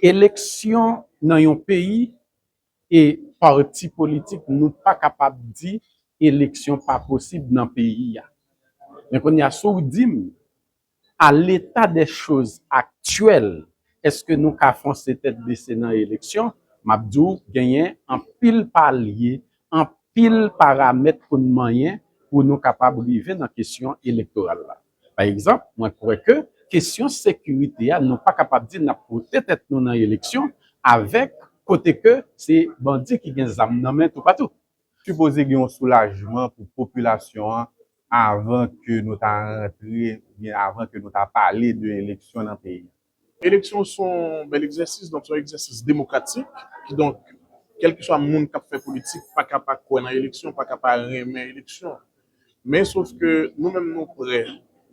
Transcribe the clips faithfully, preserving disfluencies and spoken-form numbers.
Eleksyon nan yon peyi e pati politik, nou pa kapab di eleksyon pa posib nan peyi a. Men kounye a, si w di m, a leta dè choz aktyèl, èske nou ka fonse tèt bese nan eleksyon? M ap di w, genyen anpil palye, anpil paramèt pou n manyen pou nou kapab rive nan kesyon elektoral la. Pa egzanp, mwen kwè ke kesyon sekirite a, nou pa kapab di n ap pote tèt nou nan eleksyon avèk kote ke se bandi ki gen zam nan men toupatou. Sipoze gen yon soulajman pou popilasyon an avan ke nou ta rantre, oubyen avan ke nou ta pale de eleksyon nan peyi a. Eleksyon se yon bèl egzèsis, donk se yon egzèsis demokratik. Kidonk, kèlkeswa moun k ap fè politik pa ka pa kwè nan eleksyon, pa ka pa renmen eleksyon. Men sof ke nou menm nou prè.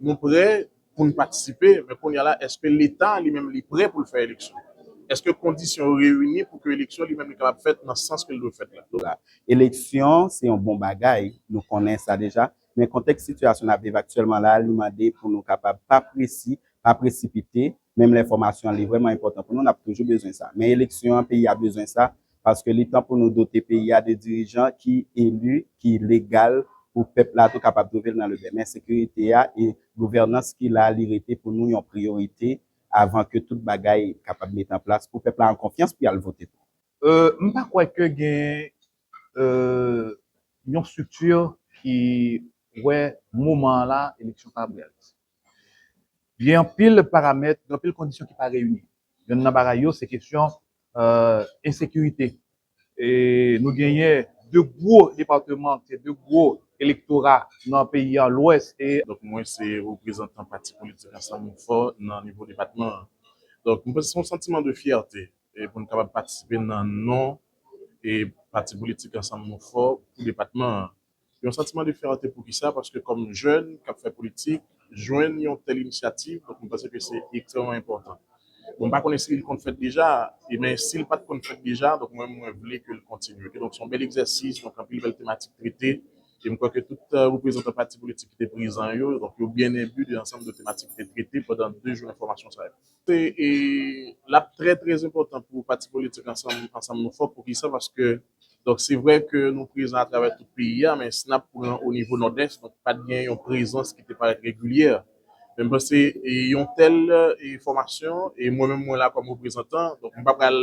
Nou prè pou n patisipe, men kounye a la, èske Leta li menm li prè pou l fè eleksyon? Èske kondisyon yo reyini pou ke eleksyon li menm li kapab fèt nan sans ke l dwe fèt la? Eleksyon se yon bon bagay, nou konnen sa deja, men kontèks sitiyasyon n ap viv aktyèlman la, li mande pou nou kapab pa presi, pa presipite, menm lè fòmasyon an li vrèman enpòtan pou nou, n ap toujou bezwen sa. Men eleksyon an, peyi a bezwen sa, paske li tan pou nou dote peyi a de dirijan ki eli, ki legal, pou pèp la tou kapab twouve l nan lebè. Men sekirite a e gouvènans ki la, li rete pou nou yon priyorite avan ke tout bagay kapab met an plas pou pèp la an konfyans pou y al vote tou. Euh, m pa kwè ke gen euh, yon estrikti ki wè moman an la eleksyon ka ap reyalize. Gen anpil paramèt, gen anpil kondisyon ki pa reyini. Yonn nan bagay yo, se kesyon euh, ensekirite. E nou genyen de gwo depatman, se de gwo elektora nan peyi an, Lwès e Donk, mwen se reprezantan pati politik Ansanm Nou Fò nan nivo depatman an. Donk, mwen panse se yon santiman de fyète e pou n kapab patisipe nan non e pati politik Ansanm Nou Fò pou depatman an. Yon santiman de fyète pou kisa? Paske kòm jèn k ap fè politik, jwenn yon tèl inisyativ, donk mwen panse ke se ekstrèmman enpòtan. Bon, m pa konnen si l konn fèt deja, e men si l pa t konn fèt deja, donk mwen, mwen vle ke l kontinye. Donk, se yon bèl egzèsis, donk anpil bèl tematik trete, e m kwè ke tout euh, reprezantan pati politik ki te prezan yo, donk yo byen enbi de ansanm de tematik ki te trete pandan de jou enfòmasyon sa yo. Se, e, l ap trè, trè enpòtan pou pati politik Ansanm, Ansanm Nou Fò. Pou kisa? Paske, donk, se vre ke nou prezan atravè tout peyi a, men si n ap pran o nivo Nòdès, donk, pa t gen yon prezans ki te parèt regilyè. Men m panse, e, yon tèl, e, fòmasyon, e mwen menm, mwen la kòm reprezantan, donk, m pa pral,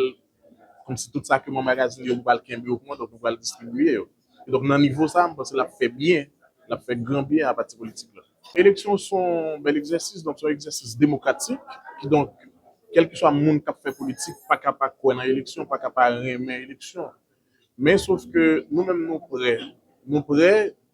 kòmsi tout sa ke m anmagazine yo, m pral kenbe yo pou mwen, donk, m pral distribiye yo. E donk, nan nivo sa, m panse l ap fè byen, l ap fè gran byen a pati politik la. Eleksyon se yon bèl egzèsis, donk se yon egzèsis demokratik. Kidonk, kèlkeswa moun k ap fè politik pa ka pa kwè nan eleksyon, pa ka pa renmen eleksyon. Men sof ke nou menm nou prè. Nou prè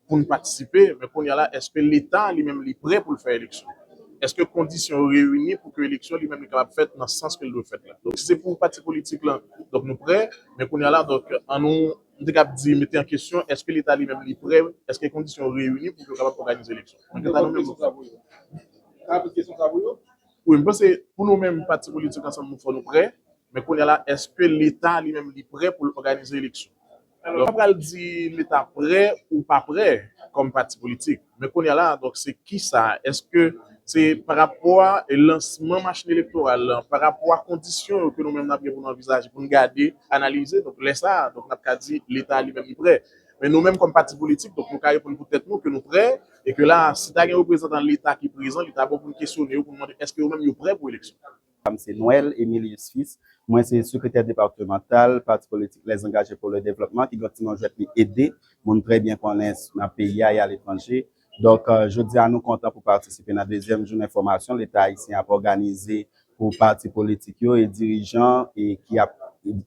pou n patisipe, men kounye a la, èske Leta li menm li prè pou l fè eleksyon? Èske kondisyon yo reyini pou ke eleksyon li menm li kapab fèt nan sans ke l dwe fèt la? Donk, si se pou pati politik la, donk nou prè, men kounye a la, donk, an nou, m te kab di, mete an kesyon, èske Leta li menm li prè, èske kondisyon yo reyini pou ke yo kapab òganize eleksyon? Men kanta nou menm, nou prè. Ka poze kesyon sa pou yo? Wi, m panse pou nou menm, pati politik Ansanm Nou Fò, nou prè. Men kounye a la, èske Leta li menm li prè pou l òganize eleksyon? Donk, m pa pral di Leta prè ou pa prè kòm pati politik. Men kounye a la, donk, se kisa? Èske se pa rapò a lansman machin elektoral la, pa rapò a kondisyon yo ke nou menm n ap gen pou nou anvizaje, pou n gade, analize? Donk, lè sa a, donk, n ap ka di Leta li menm li prè. Men nou menm kòm pati politik, donk, nou ka reponn pou tèt nou ke nou prè, e ke la, si ta gen reprezantan Leta ki prezan, li ta bon pou n kesyone yo, pou n mande èske yo menm yo prè pou eleksyon. M se Noël Emilius Fils. Mwen se sekretè depatmantal pati politik Les Engagés pour le Développement, ki gen ti non jwèt li ede, moun trè byen konnen nan peyi a e aletranje. Donk, euh, jodi a nou kontan pou patisipe nan dezyèm jounen fòmasyon Leta ayisyen ap òganize pou pati politik yo e dirijan e ki ap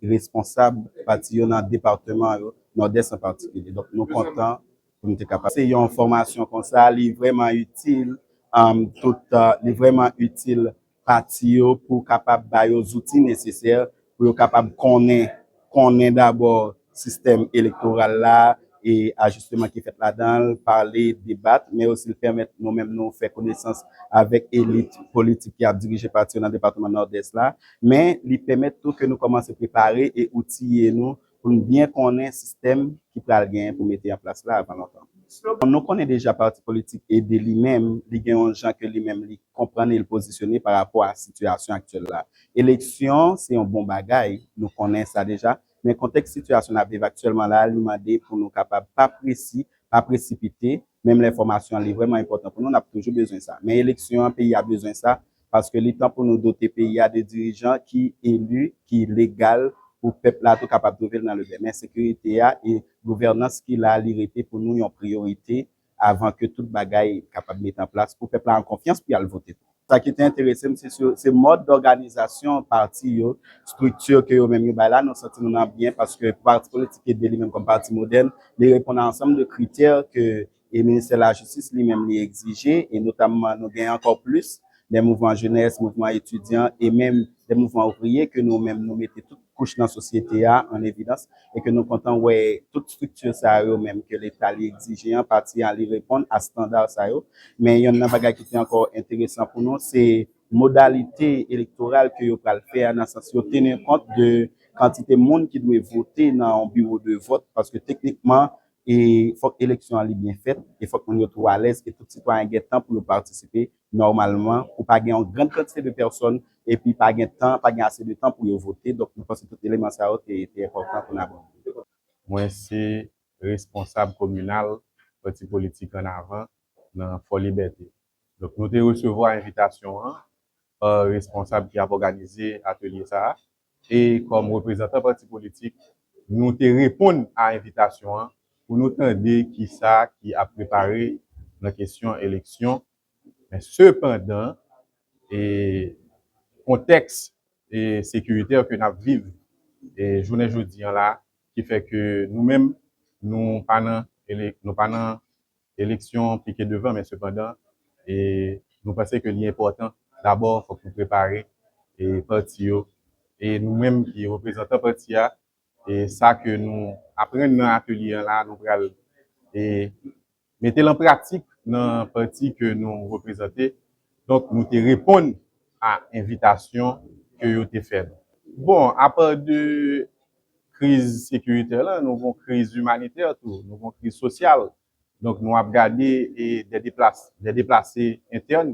responsab pati yo nan depatman yo, Nòdès an patikilye. Donk, nou kontan pou nou te kapab. Se yon fòmasyon konsa, li vrèman itil, um, tout, uh, li vrèman itil pati yo pou kapab ba yo zouti nesesè pou yo kapab konnen, konnen dabò sistèm elektoral la e ajisteman ki fèt ladan l, pale, debat, men osi l pèmèt nou menm nou fè konesans avèk elit politik ki ap dirije pati yo nan depatman Nòdès la, men li pèmèt tou ke nou kòmanse prepare e outiye nou pou n byen konnen sistèm ki pral genyen pou mete an plas la avan lontan. Nou konnen deja pati politik ede li menm, li gen yon jan ke li menm li konprann e l pozisyone pa rapò a sitiyasyon aktyèl la. Eleksyon se yon bon bagay, nou konnen sa deja, men kontèks sitiyasyon n ap viv aktyèlman la, li mande pou nou kapab pa presi, pa presipite, menm lè fòmasyon an li vrèman enpòtan pou nou, n ap toujou bezwen sa. Men eleksyon an, peyi a bezwen sa, paske li tan pou nou dote peyi a de dirijan ki eli, ki legal, pou pèp la tou kapab twouve l nan levè. Men sekirite a e gouvènans ki la, li rete pou nou yon priyorite avan ke tout bagay kapab mete an plas pou pèp la an konfyans pou y al vote tou. Sa ki te enterese m, se sou, se mòd dòganizasyon pati yo, estrikti ke yo menm yo bay la, nou santi nou nan byen paske pati politik ede li menm kòm pati modèn, li reponn a ansanm de kritè ke e ministè lajistis li menm li egzije, e notamman nou gen ankò plis de mouvman jenès, mouvman etidyan e menm de mouvman ouvriye ke nou menm nou mete tout kouch nan sosyete a an evidans e ke nou kontan wè tout estrikti sa yo menm ke Leta li egzije an pati a li reponn a estanda sa yo. Men yonn nan bagay ki te ankò enteresan pou nou se modalite elektoral ke yo pral fè a nan sans yo teni kont de kantite moun ki dwe vote nan yon biwo de vòt paske teknikman e fòk eleksyon an li byen fèt e fòk moun yo tou alèz e tout sitwayen gen tan pou yo patisipe nòmalman pou pa gen yon gran kantite de pèsòn epi pa gen tan, pa gen ase de tan pou yo vote. Donk nou panse tout eleman sa yo te, te enpòtan pou n abòde. Mwen se responsab kominal pati politik Ann Avan nan Fò Libète. Donk nou te resevwa envitasyon an pa responsab ki ap òganize atelye sa a. E kòm reprezantan pati politik, nou te reponn a envitasyon an pou nou tande kisa ki ap prepare nan kesyon eleksyon. Men sepandan, e kontèks e sekiritè ke n ap viv e jounen jodi an la, ki fè ke nou menm, nou pa nan, ele- nou pa nan eleksyon pike devan, men sepandan, e nou panse ke li enpòtan, dabò, fòk nou prepare e pati yo. E nou menm ki reprezantan pati a, e sa ke nou aprann nan atelye an la, nou pral e mete l an pratik nan pati ke nou reprezante. Donk, nou te reponn a envitasyon ke yo te fè nou. Bon, apa de kriz sekiritè la, nou gon kriz imanitè tou, nou gon kriz sosyal. Donk, nou ap gade e de deplas- de deplase entèn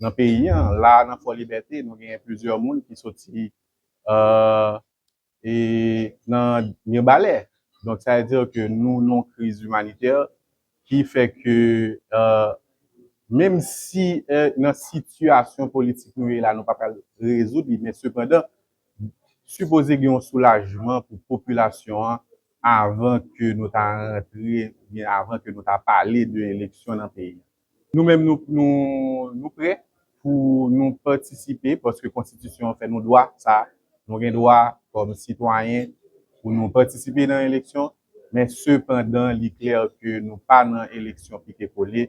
nan peyi an. La, nan Fò Libète, nou genyen plizyè moun ki soti e e nan Mibalè. Donk, sa vle di ke nou nan yon kriz imanitè ki fè ke e menm si e nan sitiyasyon politik nou ye la, nou pa pral rezoud li, men sepandan, sipoze gen yon soulajman pou popilasyon an avan ke nou ta rantre, oubyen avan ke nou ta pale de eleksyon nan peyi a. Nou menm, nou, nou, nou prè pou nou patisipe, paske konstitisyon an fè nou dwa sa. Nou gen dwa kòm sitwayen pou nou patisipe nan eleksyon, men sepandan, li klè ke nou pa nan eleksyon pike kole,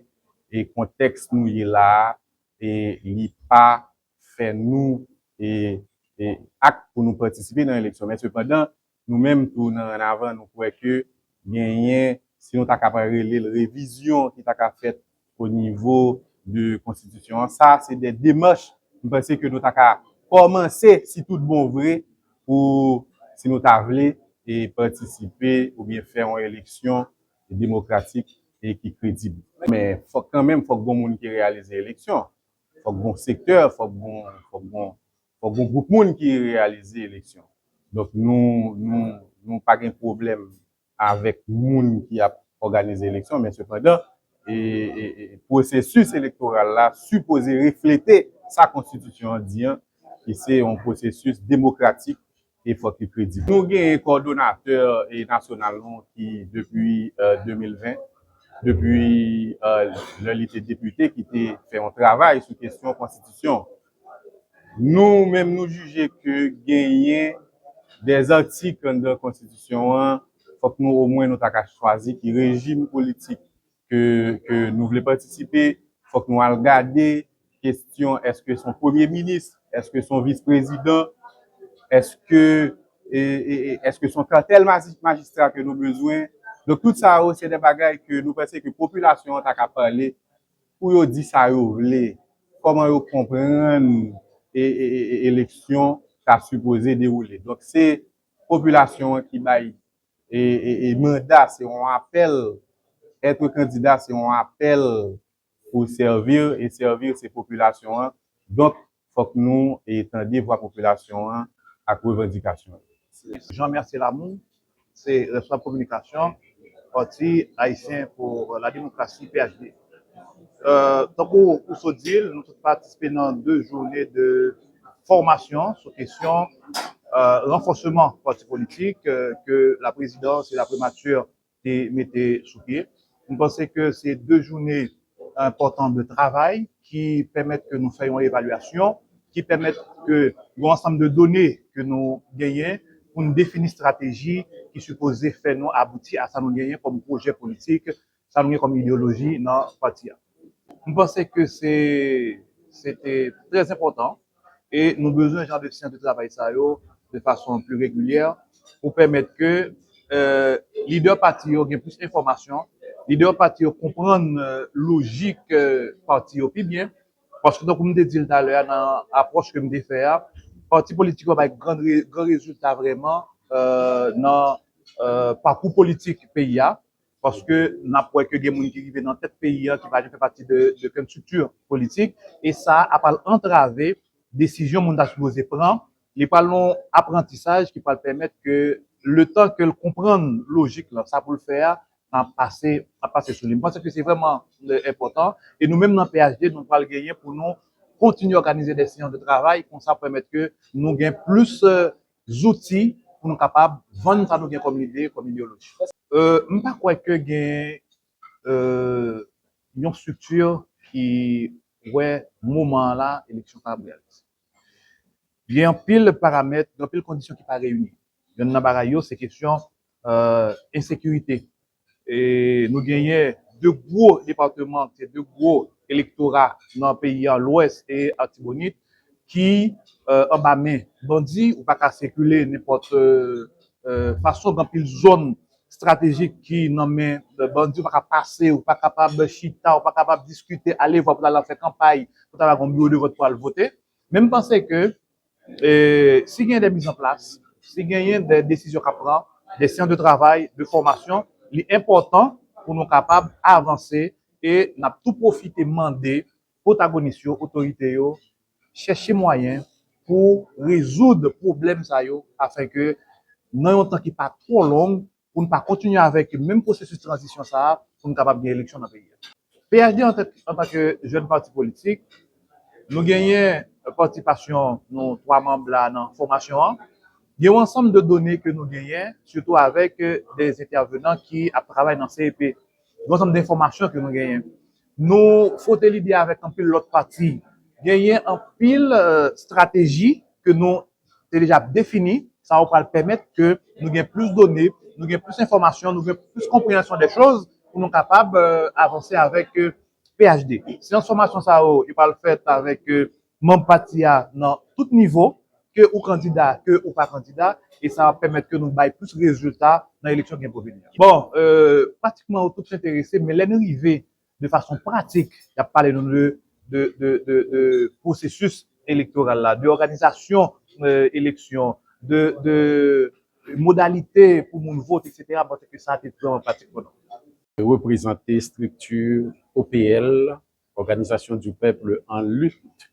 e kontèks nou ye la a, e li pa fè nou e, e ak pou nou patisipe nan eleksyon. Men sepandan, nou menm tou nan Ann Avan, nou kwè ke genyen, si nou ta kapab rele l revizyon ki ta ka fèt o nivo de konstitisyon an. Sa se de demach, m panse ke nou ta ka kòmanse si tout bon vre pou, si nou ta vle e patisipe oubyen fè yon eleksyon demokratik e ki kredib. Men fòk kanmenm, fòk gon moun ki reyalize eleksyon. Fòk gon sektè, fòk gon, fòk gon, fòk gon gwoup moun ki reyalize eleksyon. Donk nou, nou, nou pa gen pwoblèm avèk moun ki ap òganize eleksyon, men sepandan, e, e, e, pwosesis elektoral la sipoze reflete sa konstitisyon an di an, ki se yon pwosesis demokratik e fòk li kredib. Nou genyen kòdonatè e nasyonal nou ki depi e de mil ven, depi e lè li te depite, ki te fè yon travay sou kesyon konstitisyon. Nou menm nou jije ke genyen de zatik anndan konstitisyon an, fòk nou omwen nou ta ka chwazi ki rejim politik ke, ke nou vle patisipe, fòk nou al gade kesyon èske se yon premye minis, èske se yon vis prezidan, èske e, e, e, èske se yon katèl maji- majistra ke nou bezwen. Donk tout sa yo se de bagay ke nou panse ke popilasyon an ta ka pale pou yo di sa yo vle, kòman yo konprann e, e, e, e eleksyon ta sipoze dewoule. Donk se popilasyon an ki bay e, e, e manda, se yon apèl Èt kandida se yon apèl pou sèvi, e sèvi se popilasyon an. Donk, fòk nou e tande vwa popilasyon an ak revandikasyon yo. Jean Mercier Lamour, se responsab kominikasyon Pati Ayisyen pou la Demokrasi, P H D. Euh, tankou ou sot di l, nou tout patisipe nan de jounen de fòmasyon sou kesyon euh, ranfòsman pati politik euh, ke la prezidans e la primati te mete sou pye. M panse ke se de jounen enpòtan de travay ki pèmèt ke nou fè yon evalyasyon, ki pèmèt ke yon ansanm de done ke nou genyen pou nou defini estrateji ki sipoze fè nou abouti a sa nou genyen kòm pwojè politik, sa nou gen kòm ideyoloji nan pati a. M panse ke se se te trè enpòtan e nou bezwen jan de syans de travay sa yo de fason pli regilyè pou pèmèt ke euh, lidè pati yo gen plis enfòmasyon, lidè pati yo konprann euh, lojik euh, pati yo pi byen. Paske tankou m te di l talè a nan apwòch ke m te fè a, pati politik yo bay gran, gran rezilta vrèman euh, nan euh, pakou politik peyi a. Paske n ap wè ke gen moun ki rive nan tèt peyi a ki pa janm fè pati de, de kenn estrikti politik, e sa a pral antrave desizyon moun ta sipoze pran. Li pral yon aprantisaj ki pral pèmèt ke letan ke l konprann lojik lan, sa pou l fè a, ap pase, ap pase sou li. M panse ke se vrèman euh, enpòtan. E nou menm nan P H D, nou pral genyen pou nou kontinye òganize de seyans de travay, konsa pèmèt ke nou gen plis euh, zouti pou nou kapab vann sa nou gen kòm lide, kòm ideyoloji. Euh, m pa kwè ke gen euh, yon estrikti ki wè moman an la eleksyon kapab reyalize. Gen anpil paramèt, gen anpil kondisyon ki pa reyini. Yonn nan bagay yo, se kesyon euh, ensekirite. E nou genyen de gwo depatman, se de gwo elektora nan peyi a, Lwès e Atibonit, ki euh, anba men bandi, ou pa ka sikile nenpòt euh, euh, fason, gen anpil zòn estratejik ki nan men bandi, ou pa ka pase, ou pa kapab chita, ou pa kapab diskite, ale vwa pou ta al fè kanpay, pou ta al gen yon biwo de vòt pou al vote. Men m panse ke e, si gen de mizanplas, si genyen de desizyon k ap pran, de seyans de travay, de fòmasyon, li enpòtan pou nou kapab avanse e n ap tou pwofite mande pwotagonis yo, otorite yo, chèche mwayen pou rezoud pwoblèm sa yo, afen ke nan yon tan ki pa twò long, pou n pa kontinye avèk menm pwosesis tranzisyon sa a, pou n kapab gen eleksyon nan peyi a. P H D antan, antanke jèn pati politik, nou genyen patisipasyon nou twa manm la nan fòmasyon an. Gen yon ansanm de done ke nou genyen, sitou avèk euh, de entèvenan ki ap travay nan C E P. Gen yon ansanm de enfòmasyon ke nou genyen. Nou fwote lide avèk anpil lòt pati. Genyen anpil euh, estrateji ke nou te deja defini, sa yo pral pèmèt ke nou gen plis done, nou gen plis enfòmasyon, nou gen plis konpreyansyon de choz pou nou kapab euh, avanse avèk euh, P H D. Seyans fòmasyon sa yo, yo pral fèt avèk euh, manm pati a nan tout nivo, ke ou kandida, ke ou pa kandida, e sa va pèmèt ke nou bay plis rezilta nan eleksyon ki gen pou vini an. Bon, euh, pratikman yo tout enterese, men lè nou rive de fason pratik, y ap pale nou de, de, de, de, de pwosesis elektoral la, de òganizasyon euh, eleksyon, de, de modalite pou moun vote, et cetera, m panse ke sa te vrèman pratik pou nou. Reprezante estrikti O P L, Organisation du Peuple en Lutte,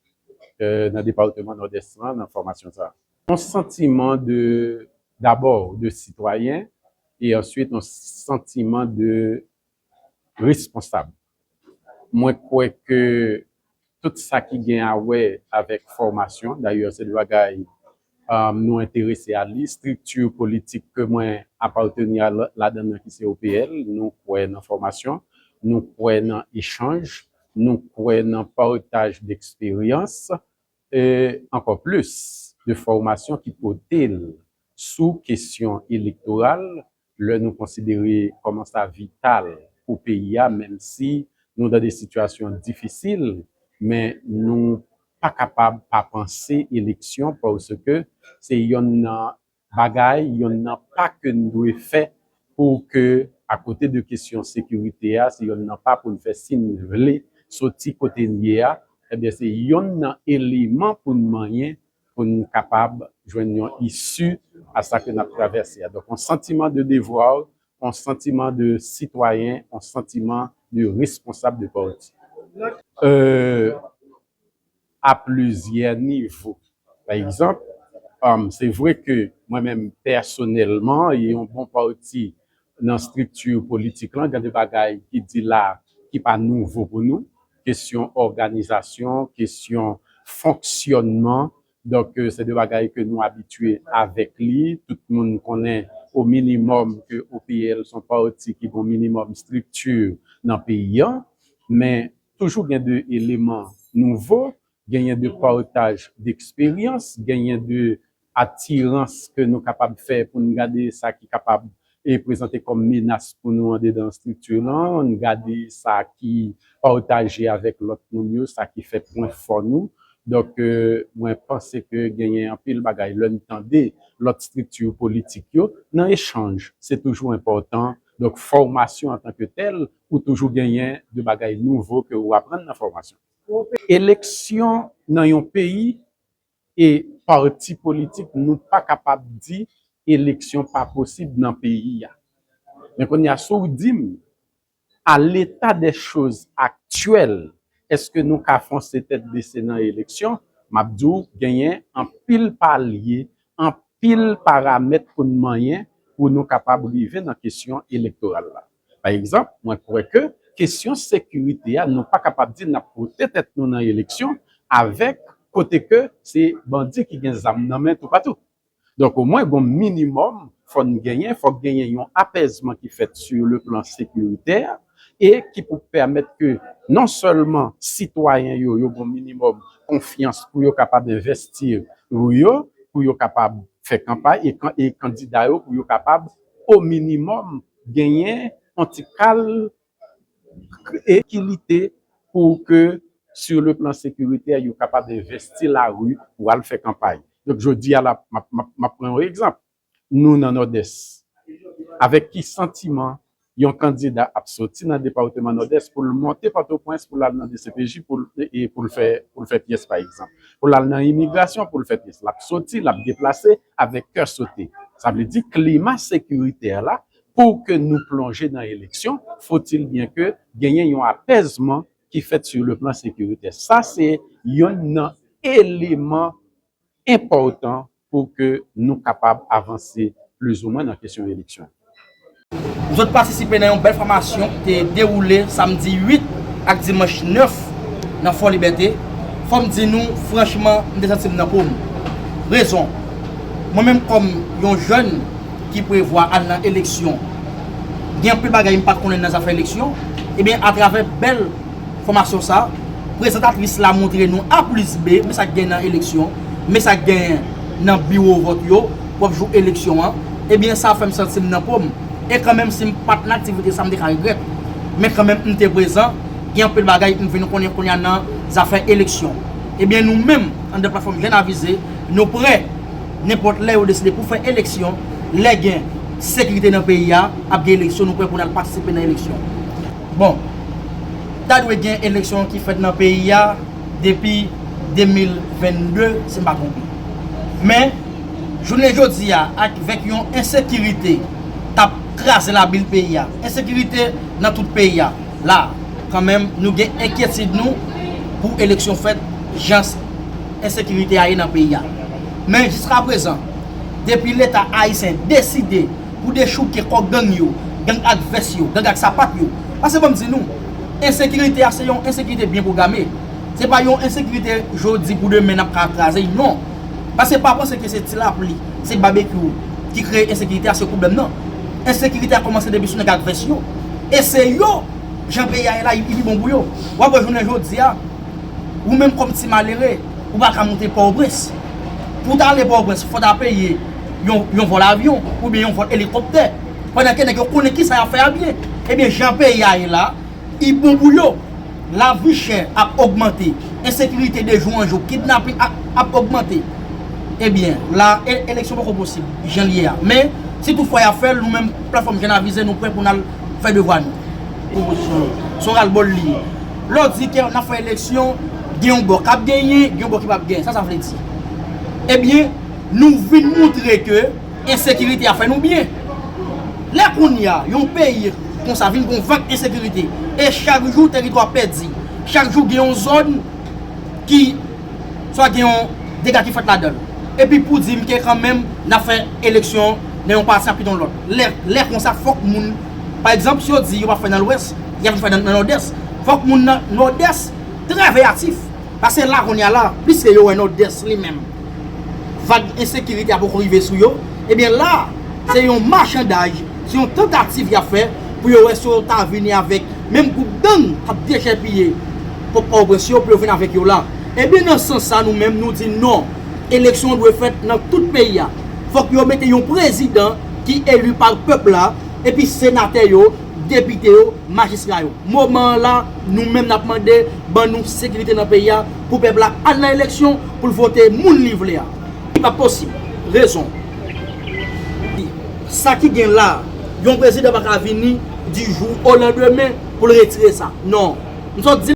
euh, nan depatman Nòdès lan, nan fòmasyon sa a. Yon santiman de, dabò, de sitwayen, e answit yon santiman de responsab. Mwen kwè ke tout sa ki gen a wè avèk fòmasyon, dayè, se de bagay um, nou enterese a li. Estrikti politik ke mwen apateni a la- ladan nan ki se O P L, nou kwè nan fòmasyon, nou kwè nan echanj, nou kwè nan pataj deksperyans, e ankò plis de fòmasyon ki pote l sou kesyon elektoral, lè nou konsidere kòman sa vital pou peyi a, menm si nou nan de sitiyasyon difisil, men nou pa kapab pa panse eleksyon, paske se yonn nan bagay, yonn nan pa ke n dwe fè pou ke, akote de kesyon sekirite a, se yonn nan pa pou n fè si n vle soti kote n ye a, ebyen, se yonn nan eleman pou n manyen pou n kapab jwenn yon isi a sa ke n ap travèse a. Donk, yon santiman de devwa, yon santiman de sitwayen, yon santiman de responsab de pati. Euh, a plizyè nivo. Pa egzanp, um, se vre ke mwen menm pèsonèlman, yon bon pati nan estrikti politik lan, gen de bagay ki di la ki pa nouvo pou nou, kesyon òganizasyon, kesyon fonksyònman. Donk, euh, se de bagay ke nou abitye avèk li. Tout moun konnen o minimòm ke O P L se yon pati ki gen yon minimòm estrikti nan peyi a. Men toujou gen de eleman nouvo, genyen de pataj deksperyans, genyen de atirans ke nou kapab fè pou n gade sa ki kapab e prezante kòm menas pou nou andedan estrikti lan, n gade sa ki pataje avèk lòt moun yo, sa ki fè pwen fò nou. Donk, euh, mwen panse ke genyen anpil bagay lè n tande lòt estrikti politik yo nan echanj. Se toujou enpòtan. Donk, fòmasyon antanke tèl, ou toujou genyen de bagay nouvo ke ou aprann nan fòmasyon. Eleksyon nan yon peyi e pati politik, nou pa kapab di eleksyon pa posib nan peyi a. Men kounye a, si w di m, a leta dè choz aktyèl, èske nou ka fonse tèt bese nan eleksyon? M ap di w, genyen anpil palye, anpil paramèt pou n manyen pou nou kapab rive nan kesyon elektoral la. Pa egzanp, mwen kwè ke kesyon sekirite a, nou pa kapab di n ap pote tèt nou nan eleksyon avèk kote ke se bandi ki gen zam nan men toupatou. Donk, omwen, gon minimòm, fò n genyen, fòk genyen yon apèzman ki fèt sur le plan sécuritaire e ki pou pèmèt ke non sèlman sitwayen yo, yo gon minimòm konfyans pou yo kapab envesti pou yo, pou yo kapab fè kanpay e, kan- e kandida yo, pou yo kapab, o minimòm, genyen yon ti kal e ki lite pou ke, sur le plan sécuritaire, yo kapab envesti lari pou al fè kanpay. Donk, jodi a la, m ap, m ap, m ap pran yon egzanp. Nou nan Nòdès. Avèk ki santiman yon kandida ap soti nan depatman Nòdès pou l monte Pòtoprens, pou l al nan D C P J, pou l, e pou l fè, pou l fè pyès, pa egzanp. Pou l al nan imigrasyon, pou l fè pyès. L ap soti, l ap deplase avèk kè sote. Sa vle di klima sekiritè la, pou ke nou plonje nan eleksyon, faut-il bien ke genyen yon apèzman ki fèt sur le plan sécuritaire. Sa se yonn nan eleman enpòtan pou ke nou kapab avanse plizoumwen nan kesyon eleksyon. Zòt patisipe nan yon bèl fòmasyon ki te dewoule samdi uit ak dimanch nèf nan Fò Libète. Fò m di nou, franchman, m te santi m nan po m. Rezon, mwen menm kòm yon jèn ki prevwa al nan eleksyon, gen anpil bagay m pa t konnen nan zafè eleksyon, ebyen, atravè bèl fòmasyon sa, prezantatris la montre nou A plis B, men sa k gen nan eleksyon, men sa k gen nan biwo vòt yo, pwòp jou eleksyon an, ebyen, sa fè m santi m nan po m. E kanmenm, si m pa t nan aktivite sa, m te ka regrèt. Men kanmenm, m te prezan, gen anpil bagay m vin konnen kounye a nan zafè eleksyon. Ebyen, nou menm, anndan platfòm Jèn Avize, nou prè, nenpòt lè yo deside pou fè eleksyon, lè gen sekirite nan peyi a, ap gen eleksyon, nou prè pou n al patisipe nan eleksyon. Bon, ta dwe gen eleksyon ki fèt nan peyi a depi de mil vennde, si m pa twonpe. Men, jounen jodi a, avèk yon ensekirite k ap kraze labil peyi a, ensekirite nan tout peyi a, la, kanmenm, nou gen enkyetid nou pou eleksyon fèt jan ensekirite a ye nan peyi a. Men, jiskaprezan, depi Leta ayisyen deside pou dechouke kò gang yo, gang ak vès yo, gang ak sapat yo. Paske ban m di nou, ensekirite a se yon ensekirite byen pwograme. Se pa yon ensekirite jodi pou demen n ap ka kraze, non. Paske pa panse ke se ti lapli, se babekyou ki kreye ensekirite a, se pwoblèm nan. Ensekirite a kòmanse depi sou nèg ak vès yo. E se yo, jan peyi a ye la, li pi bon pou yo. W ap wè jounen jodi a, ou menm kòm ti malere, ou pa ka monte Pòtoprens. Pou w ta ale Pòtoprens, fò w ta peye yon, yon vòl avyon oubyen yon vòl elikoptè. Pandan ke nèg yo konnen kisa y ap fè a byen. Ebyen, jan peyi a ye la, li bon pou yo. Lavi chè ap ogmante, ensekirite de jou an jou, kidnaping ap, ap ogmante. Ebyen, la, e, eleksyon poko posib, jan l ye a. Men, si toutfwa y ap fè l, nou menm, platfòm Jèn Avize, nou prè pou n al fè devwa nou. Opozisyon, se yon ralbòl li ye. Lè w di ke n ap fè eleksyon, gen yon bò k ap genyen, gen yon bò ki p ap genyen. Sa sa vle di? Ebyen, nou vin montre ke ensekirite a fè nou byen. Lè kounye a, yon peyi konsa vin gon vag ensekirite, e chak jou teritwa pèdi, chak jou gen yon zòn ki swa gen yon dega ki fèt ladan l. Epi pou di m ke kanmenm n ap fè eleksyon nan yon pati epi nan lòt. Lè, lè konsa, fòk moun, pa egzanp, si yo di yo p ap fè nan Lwès, y ap fè nan, nan Nòdès. Fòk moun nan Nòdès trè veyatif. Paske la kounye a la, pliske yo wè Nòdès li menm, vag ensekirite a poko rive sou yo, ebyen la, se yon machandaj, se yon tantativ y ap fè pou yo wè si yo ta vini avèk menm gwoup gang k ap dechèpiye Pòtoprens yo, pou yo vin avèk yo la. Ebyen, nan sans sa, nou menm, nou di non. Eleksyon dwe fèt nan tout peyi a. Fòk yo mete yon prezidan ki eli pa pèp la, epi senatè yo, depite yo, majistra yo. Moman an la, nou menm n ap mande, ban nou sekirite nan peyi a, pou pèp la al nan eleksyon, pou l vote moun li vle a. Li p ap posib. Rezon. Sa ki gen la, yon prezidan pa ka vini di jou o landemen pou l retire sa. Non. M sot di